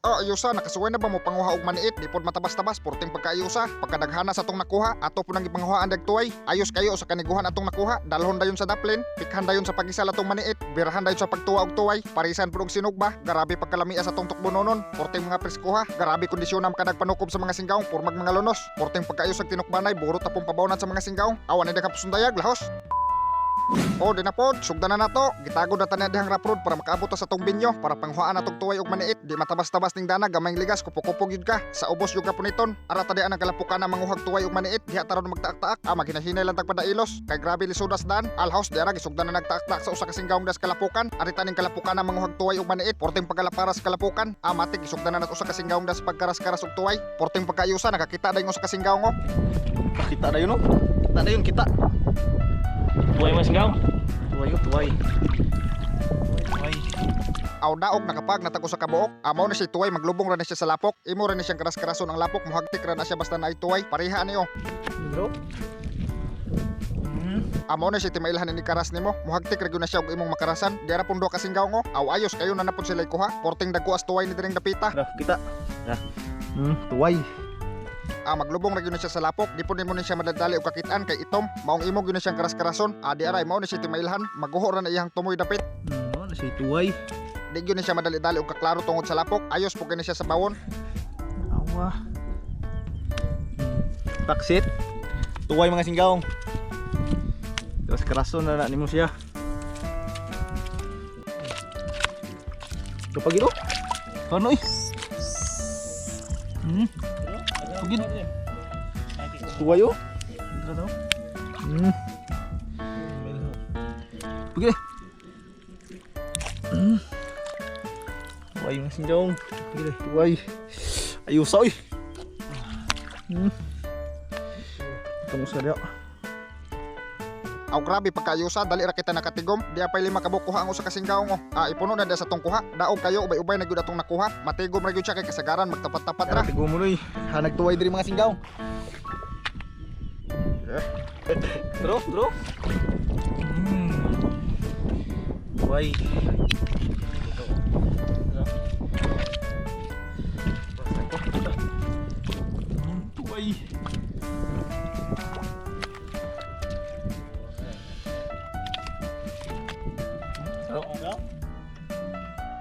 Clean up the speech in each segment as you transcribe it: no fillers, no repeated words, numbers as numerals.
Oh, ayusa, nakasuway na ba mo panguha og maniit? Di pod matabas-tabas, porting pagkaayusa. Pagkadaghana sa atong nakuha, ato po nang gipanguhaan dagtuway. Ayos kayo sa kaniguhan atong nakuha, dalhon dayon sa daplin, pikhan dayon sa pagisal atong maniit, birahan dayon sa pagtuwa og tuway, parisan pud og sinugba, garabi pagkalamia sa atong tukbononon, porting mga preskuha, garabi kondisyon ang kanagpanukob sa mga singgawng, pormag mga lunos, porting pagkaayos og tinukbanay, burot na pong pabawnan sa mga singgawng, awan ni dakapsundayag, lahos. O, di na pod, sugdan na nato. Gitagod na tanan dihang rough road para makaabot ta sa tong binyo, para panghuaan natong tuway og maniit. Di matabas-tabas ning dana, gamayng ligas, kupo-kupo gyud ka. Sa ubos gyud ka puniton. Ara ta di ang kalapukan na manguhag tuway og maniit, diha taron magtaak-taak. Ah, maghinay-hinay lang tag padailos. Kay grabe lisudas dan. Alhouse di ara gisugdan na nagtaak-taak sa usa ka singgawng das kalapukan. Ari taning kalapukan na manguhag tuway og maniit, porting pagkalapara sa kalapukan. Ah, matik gisugdan na nat usa ka singgawng das pagkaras-karas og tuway. Porting pagkaayusa nakakita dayon usa ka singgawng oh. Kita na yun oh. Kita na yun, kita. Tuway mo singgaw. Tuway oh, tuway. Tuway. Aw daog nakapag natago sa kabuok. Amo na siya tuway maglubong ra na siya sa lapok. Imo ra ni siyang karas-karason ang lapok, muhagtik ra na siya basta naay tuway. Pareha niyo. Bro. Amo na siya timailhan ni karas nimo. Muhagtik ra gyud na siya og imong makarasan. Di ra pong duha ka singgaw ngo. Aw ayos kayo na napod sila kuha. Porting dagko as tuway ni diring dapita. Ra, kita. Ra. Tuway. Ah, maglubong ra gyud na siya sa lapok. Di pud nimo ni siya madadali og kakitaan kay itom. Maong imo gyud na siyang karas-karason. Ah, di aray mao ni siya timailhan. Maguho ra na iyang tumoy dapit. No, na siya tuway. Di gyud ni siya madali-dali og kaklaro tungod sa lapok. Ayos po kay ni siya sa bawon. Awa. Taksit. Tuway mga singgawng. Terus kerason na na nimo siya. Kapag ito? Ano eh? Pagid. Tuway oh. Pagid eh. Tuway mga singgawng. Pagid eh. Tuway. Ayusa oy. Itong usa diya. Aw grabe pagkaayusa, dali ra kita nakatigom. Di apay lima ka buok kuha ang usa ka singgaw ngo. Ah, ipuno na diya sa tong kuha. Daog kayo ubay-ubay na gyud atong nakuha. Matigom ra gyud siya kay kasagaran magtapat-tapat ra. Tigo mo noy. Hanag tuway diri mga singgaw. Bro, bro. Tuway. Tuway.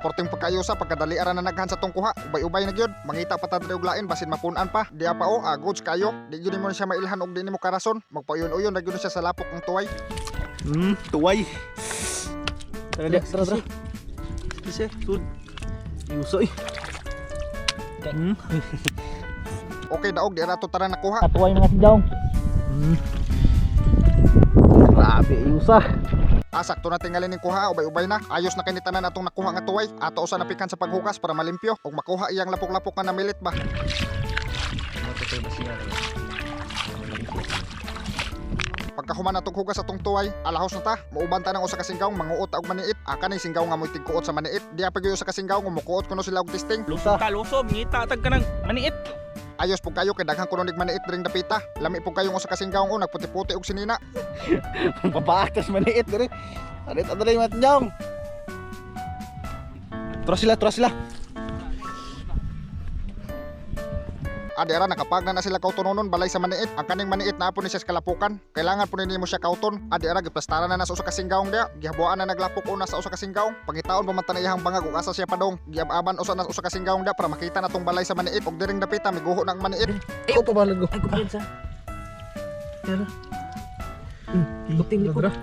Porting pagkaayusa pagkadali ra na naghan sa tong kuha. Ubay-ubay na gyud. Mangita pa ta diri og lain basin mapun-an pa. Di pa o, ah, goods kayo. Di gyud nimo siya mailhan og di nimo karason. Magpauyon-uyon ra gyud na siya sa lapok ang tuway. Tuway. Tara dia, tara tara. Sige, sud. Yuso eh. Okay daog di ra to tara nakuha. Tuway mga sinjaw. Grabe, yusa. Ah, sakto na tingali ning kuha, ubay-ubay na. Ayos na kini tanan atong nakuha nga tuway. Ato usa napikan sa paghugas para malimpyo ug makuha iyang lapok-lapok nga namilit ba. Pagkahuman atong hugas atong tuway, alahos na ta. Muuban ta ng usa ka singgaw manguot ta og maniit. Aka ning singgaw nga moy tigkuot sa maniit. Diya pa gyud usa ka singgaw nga mukuot kuno sila og testing. Lusob ka, lusob. Ngita tag ka ng maniit. Ayos pug kayo kay daghan kuno nig maniit diring dapita. Lami pug kayong usa ka singgaw nga nagputi-puti og sinina. Papaaktas maniit diri. Arit adalay mga tinjaw. Tara sila, tara sila. Adi ara nakapagna na sila kautononon balay sa maniit. Ang kaning maniit naa po ni siya sa kalapukan. Kailangan po nimo siya kauton. Adi ara giplastaran na na sa usa ka singgawng diya. Gihabuan na naglapok una sa usa ka singgawng. Pangitaon pa man ta na iyang bangag ug asa siya padong. Giab-aban usa na sa usa ka singgawng diya para makita na tong balay sa maniit ug diring dapita miguho na ang maniit. Ay, pa balag ko. Ay, kumpiyansa. Tara. Buting likod.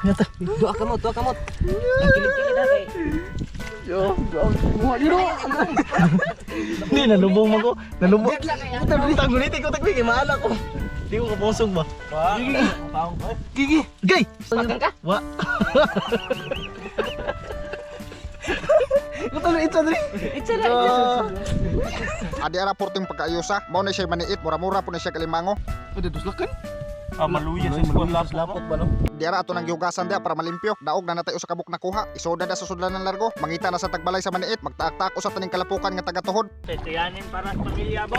Nyata. Dua kamot, dua kamot. Ang kilig-kilig na kay. Yo, buha dito. Hindi, nalubong mo ko. Nalubong. Tangulit, ikaw tagbi, kay maala ko. Di ko kapusong ba? Gigi. Gay! Pakan ka? Wa. Ito na, ito na. Itsa na, itsa. Adi ara porting pagkaayusa. Mao ni siya maniit, mura-mura po ni siya kalimango. Pwede duslakan? Ah, maluya sa lapot ba no? Di ara ato nang gihugasan diya para malimpyo. Daog na natay usa ka buk nakuha. Isoda na sa sudlan ng largo. Mangita na sa tagbalay sa maniit. Magtaak-taak usa taning kalapukan nga tagatuhod. Tetayanin para sa pamilya mo.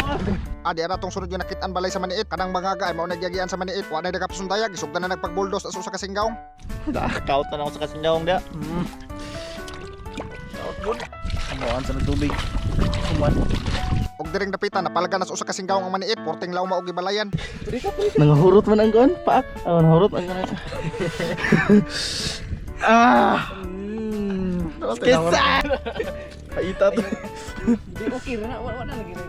Adi ara tong sunod yung nakitaan balay sa maniit. Kanang bangaga ay mao nagyagian sa maniit. Wa na nagapasundayag, gisugdan na nagpagbuldos sa usa ka singgawng. Dah, kaut na ako sa kasinyaong dia. Kaut bud. Muan sa tubig. Kuman. Og diring dapita napalgan na sa usa ka singgawng ang maniit, porting lawma og gibalayan. Nangahurot man ang kuan, paak. Ah, nangahurot ang kuan. Ah. Kesa. Paita to. Di okay ra na wala na lagi ra.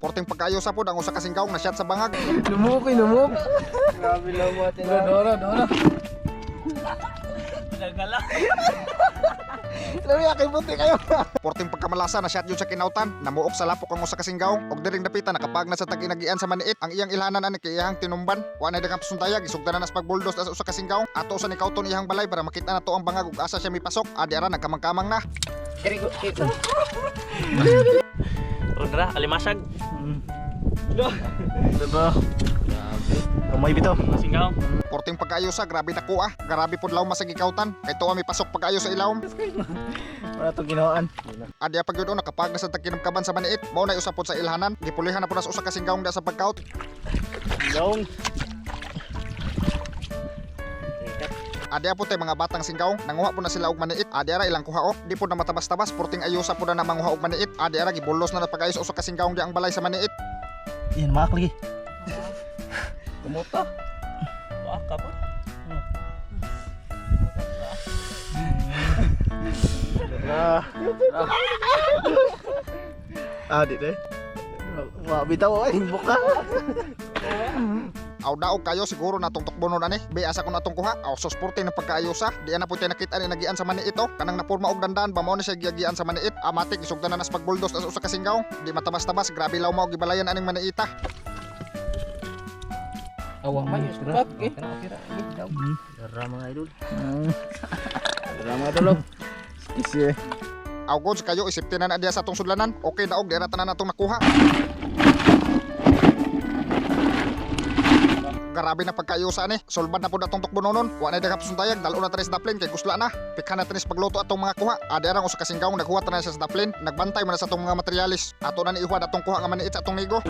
Porting pagkaayusa pod ang usa ka singgawng na shot sa bangag. Lumuk, eh, lumuk. Grabe lang mo atin. Dora, dora. Nagala. Grabe, aking puti kayo. Porting pagkamalasa na shot yun sa kinautan, namuok sa lapok ang usa ka singgawng og diring dapita nakapag na sa tag-inagian sa maniit ang iyang ilhanan ani kay iyang tinumban. Wa na daghang pasuntayag isugdan na nas pagbuldos sa usa ka singgawng ato sa nikauton iyang balay para makita na to ang bangag ug asa siya mipasok. Adi ara nagkamang-kamang na. Kiri ko. Odra, alimasag. Diba? Kamay bitaw. Singaw. Porting pagkaayusa grabe na kuha, grabe pod lawma sa gikautan kay tuwa mipasok pag-ayo sa ilawom. Wala tong ginawaan. Adi pag yun nakapag na sa tagkinamkaban sa maniit, mao na usapod sa ilhanan, gipulihan na po na sa usa ka singgawng da sa pagkaut. Yung. Adi po tay mga batang singgawng, nanguha po na sila og maniit. Adi ara ilang kuha o, di po na matabas-tabas, porting ayusa po na na manguha og maniit. Adi ara gibulos na na pag-ayos usa ka singgawng di ang balay sa maniit. Yan, maak lagi. Kumuta. Baka po. Ah. Ah, di de. Wa bitaw ay buka. Aw daog kayo siguro na tong tukbonon ani. Be asa ko na tong kuha. Aw sos porting na pagkaayusa. Di ana po tay nakita ni nagian sa maniit o. Kanang napurma og dandan ba mao na siya giagian sa maniit. Amatik isugdan na nas pagbuldos sa usa ka singgawng. Di matabas-tabas, grabe law mao gibalayan aning maniita. Awa man yus pat eh. Dara mga idol. Dara mga idol. Kisi. Aw goods kayo isiptin na na diya sa atong sudlanan. Okay daog di ra tanan atong nakuha. Grabe na pagkaayusa ni. Sulbad na pud atong tukbononon. Wa na daghang pasuntayag, dalo na tanis daplin kay gusla na. Pikhan na tanis pagluto atong mga kuha. Adi arang usa ka singgawng naghuwat na siya sa daplin. Nagbantay man na sa atong mga materialis. Ato na ni ihuad atong kuha nga maniit sa atong nigo.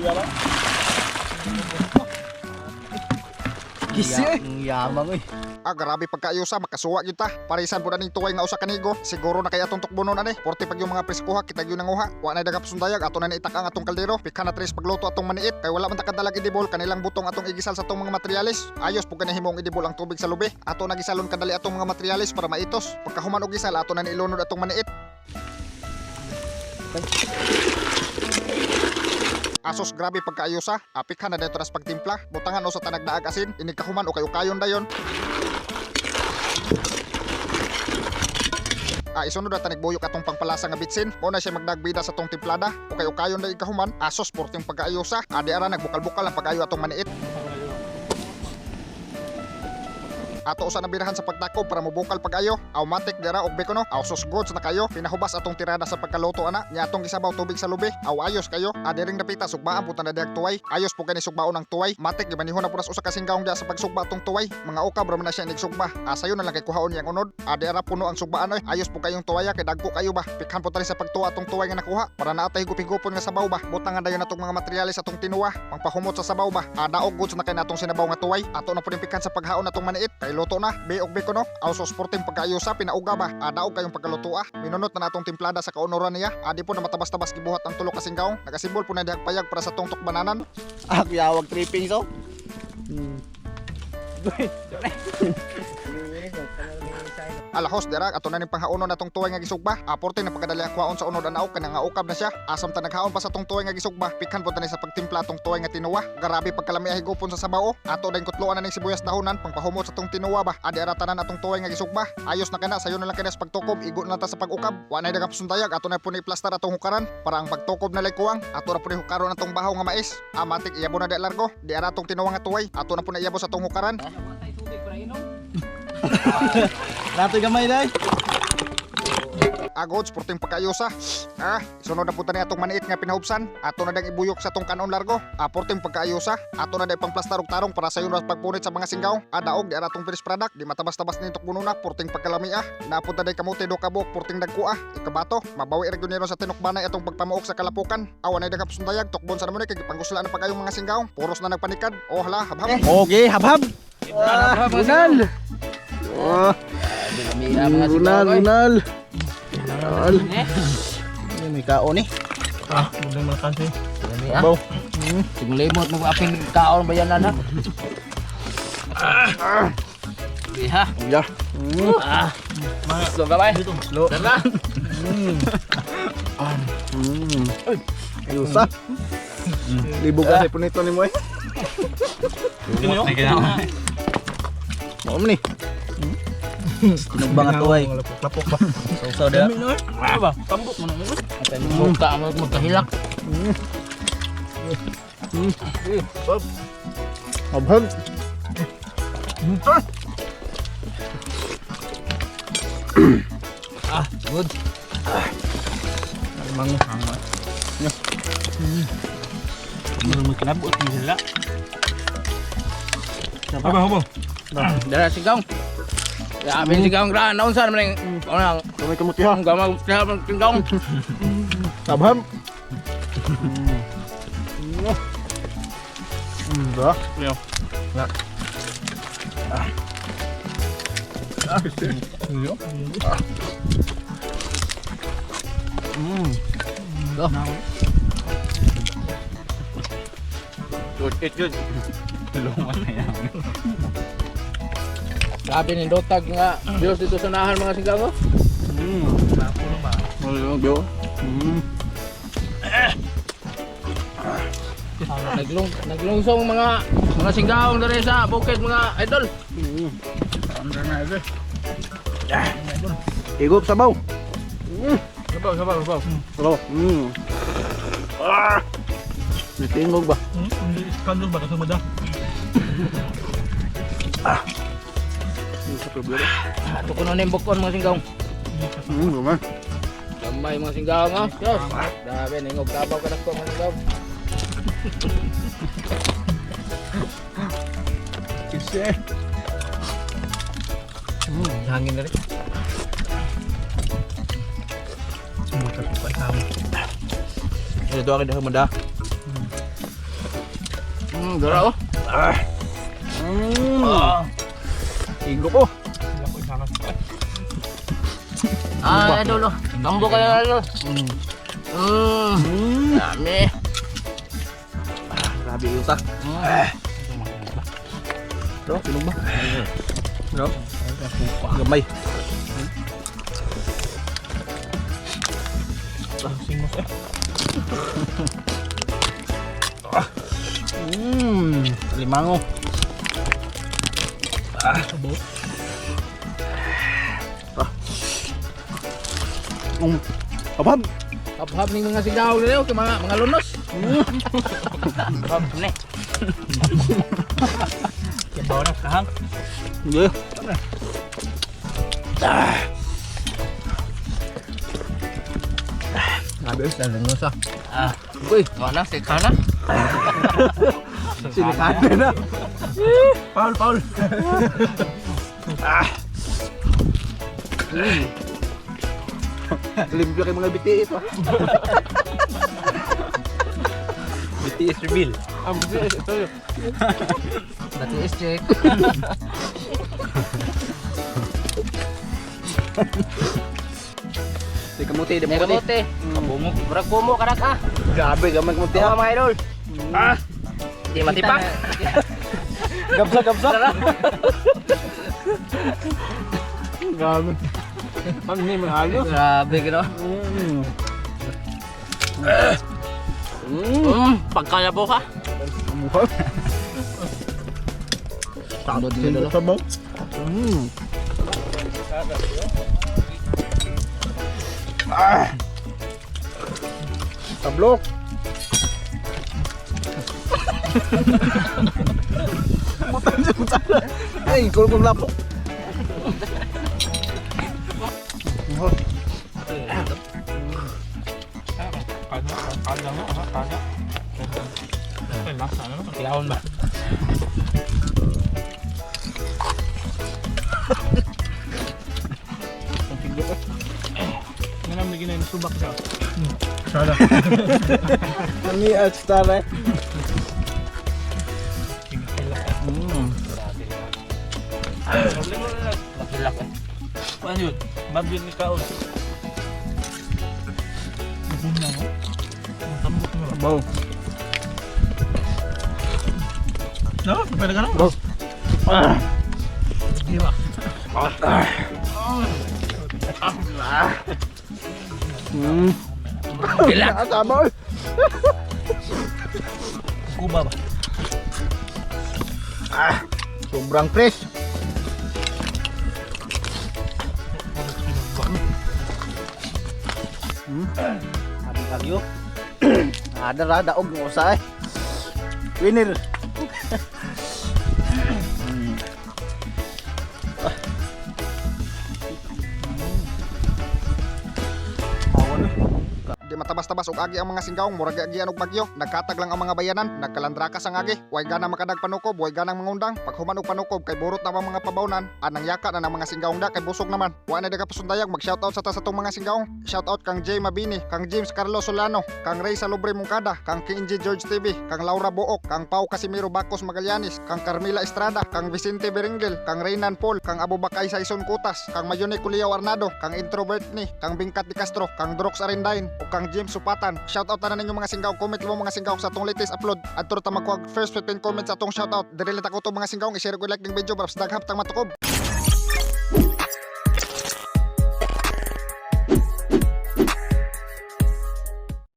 Kisi. Ang yamang eh. Ah, grabe pagkaayusa, makasuwa gyud ta. Parisan pud aning tuway nga usa ka nigo. Siguro na kay atong tukbonon ani. Porte pag yung mga preskuha kita gyud nanguha. Wa na daghang pasundayag ato na ni itak ang atong kaldero. Pikhan na tres pagluto atong maniit kay wala man ta kadalag idibol kanilang butong atong igisal sa atong mga materialis. Ayos pud kani himong idibol ang tubig sa lubi. Ato na gisalon kadali atong mga materialis para maitos. Pagkahuman og gisal ato na ni ilunod atong maniit. Asos grabe pagkaayusa, apikhan na dito nas pagtimpla, butangan o sa tanagdaag asin, inig kahuman o kayo-kayon dayon. Ah, isunod na tanigbuyok atong pangpalasa nga bitsin. Mao na siya magdagbida sa tong timplada. Okay, ukayon na ikahuman. Asos porting pagkaayusa. Adi ara nagbukal-bukal ang pag-ayo atong maniit. Ato usa nabirahan sa pagtakop para mobukal pag-ayo. Automatic dira og bikono. Aw sos goods na kayo. Pinahubas atong tirada sa pagkaluto ana. Nya atong gisabaw tubig sa lubi. Aw ayos kayo. Adi ring dapita sugbaan pud ta na dihag tuway. Ayos po kani sugbaon ang tuway. Matik gimanihon na pud usa ka singgawng diha sa pagsugba atong tuway. Mga ukab ra man na siya nigsugba. Asayo na lang kay kuhaon niyang unod. Adi ara puno ang sugbaan oy. Ayos po kayong tuwaya kay dagko kayo ba. Pikhan po tali sa pagtuwa atong tuway nga nakuha para naa tay higupigupon nga sabaw ba. Butangan dayon atong mga materyales atong tinuwa. Pangpahumot sa sabaw ba. Adaog goods na kay natong sinabaw nga tuway. Ato na pud pikhan sa paghaon atong maniit. Kay luto na. Bi og bikono. Aw sos porting pagkaayusa pinauga ba. Adaog kayong pagkaluto ah. Minunot na natong timplada sa kaunoran niya. Adi po na matabas-tabas gibuhat ang tulo ka singgawng. Nagasimbol po na dihag payag para sa tong tukbananan. Ah, kuyawag tripping so. Alahos dira ato na ning panghaonon natong tuway nga gisugba. Aporte na pagkadali ang kuhaon sa unod ang naog kanang nga ukab na siya. Asam ta naghaon pa sa tong tuway nga gisugba. Pikhan po tani sa pagtimpla atong tuway nga tinuwa. Grabe pagkalami higupon sa sabaw. Ato dayng kutloan na ning sibuyas dahonan pangpahumot sa tong tinuwa ba. Adi ara tanan atong tuway nga gisugba. Ayos na kana sayo na lang kini sa pagtukob igo na ta sa pag-ukab. Wa nay daghang pasundayag ato na po ni plastar atong hukaran para ang pagtukob na lay kuwang. Ato ra po ni hukaron atong bahaw nga mais. Amatik iyabo na di largo. Di ara atong tinuwa nga tuway. Ato na po na iyabo sa atong hukaran. Wala tayo tubig para inom. Natoy gamay day. Agod, sporting pagkaayusa. Ah, isunod na po tani atong maniit nga pinahubsan. Ato na dang ibuyok sa atong kanon largo. Aporting pagkaayusa. Ato na dang pangplastar og tarong para sayon ra pagpunit sa mga singgaw. Adaog di ara atong finished product. Di matabas-tabas ni tukbuno na porting pagkalami ah. Napunta day kamote do kabok porting dagko ah. Ikabato, mabawi ra gyud niro sa tinukbanay atong pagpamuok sa kalapukan. Awa na daghang sundayag tukbon sa namon kay gipangusla na pagayong mga singgaw. Puros na nagpanikad. Oh hala, habhab. Okay, habhab. Ah, Bunal. Oh, Mga bunal, bunal. Al. May kaon eh. Ah, magandang mga kansi. Dami ah. Baw. Limot mo aping kaon ba yan na? Diha. Ya. Ah. Slow ka ba? Slow. Tara. Ayusa. Libog ka sa punito ni mo eh. Lumot na ginawa. Mao man ni. Tinugbang ato ay. Lapok ba? Sausaw da. Ano ba? Tambok mo na. Atay mo ka mo magkahilak. Abhag. Ah, good. Mango. Ano mo kinabot ni sila? Aba, hubo. Dara sigaw. Ya, aping sigaw ra naunsa man ning unang Kamay kamuti ha. ang gamag sigaw. Abham. Ba? Yo. Na. Yo. Go. Good, it good. Lumot na yan. Grabe ni dotag nga Diyos dito sa nahan mga sigaw. Oh. Ano Naglung naglungsong mga mga singgaong dere sa bukid mga idol. Igop sabaw. Sabaw, sabaw, sabaw. Sabaw. Ah. Tingog ba? Hindi iskandal ba kasi mada? Sa problema. Ato kuno ning bukon mga singgaong. Gamay. Gamay mga singgaong ah. Diyos. Grabe ningog kabaw ka dako mga singgaong. Kise. Hangin na rin. Sumutat ko pa sa Ito akin dahil mada. Dara oh. Igop oh. Wala ko isangat ko. Ah, idol oh. Tambo kayo idol. Dami. Grabe yung sa. Ito, pinog ba? No? Gamay. Singos eh. Limango. Abo. Abab. Habhab ning mga sigaw nila kay mga mga lunos. Habhab ni. Kibaw na kahang. Hindi. Grabe. Lunos ah. Ah, uy, wala si kana. Sinikate na. Paul, Paul. Limpyo kay mga BTS ah. BTS reveal. Ang BTS ito yun. Dati is check. Di kamuti, di May kamuti. kamote. Kabungok, murag pumo karak ah. Grabe, gamay kamuti ha. Tama mga idol. Ah. Di matipak. Gabsa, gabsa. Grabe. Ano ni mga halos? Grabe gino. Pagkalabo ka. Buhat. Tandod nila idol. Sabaw. Ah. Tablok. Butan siya, butan. Ay, kulong lapok. Kana, kana mo, kana. Ay, lasa na naman. Kailangan ba? Nga naman ginay subak siya. Sana. Kami at star eh. Magilak eh. Paano yun? Mabiyun ni Kaon. Bunga mo. Ang tambok mo. Baw. No, pwede ka na. Baw. Ah. Di ba? Relax. Tama. Kuba ba? Sobrang fresh. Abi kagyo. Ada ra daog ng usa eh. Winner. Di matabas-tabas og agi ang mga singgawong, murag giagian og bagyo. Nagkatag lang ang mga bayanan, nagkalandrakas ang agi. Way gana makadag panukob, way ganang mangundang. Paghuman og panukob kay burot na ang mga pabawnan. Anang yaka na ng mga singgawong da kay busog naman. Wa na daga pasundayag, mag-shoutout sa ta sa tong mga singgawong. Shoutout kang Jay Mabini, kang James Carlos Solano, kang Ray Salobre Mungkada, kang Kenji George TV, kang Laura Book, kang Pau Casimiro Bacos Magallanes, kang Carmila Estrada, kang Vicente Berenguel, kang Reynan Paul, kang Abubakay Saison Kutas, kang Mayone Culiao Arnado, kang Introvert ni, kang Bingkat Di Castro, kang Drox Arendain, ug kang James Supatan. Shoutout na ninyo mga singgaw. Comment mo mga singgaw sa atong latest upload. Adto ta makuha first 15 comments sa atong shoutout. Diri lang ta ko to mga singgaw. I-share ko like ning video para sa daghang tang matukob.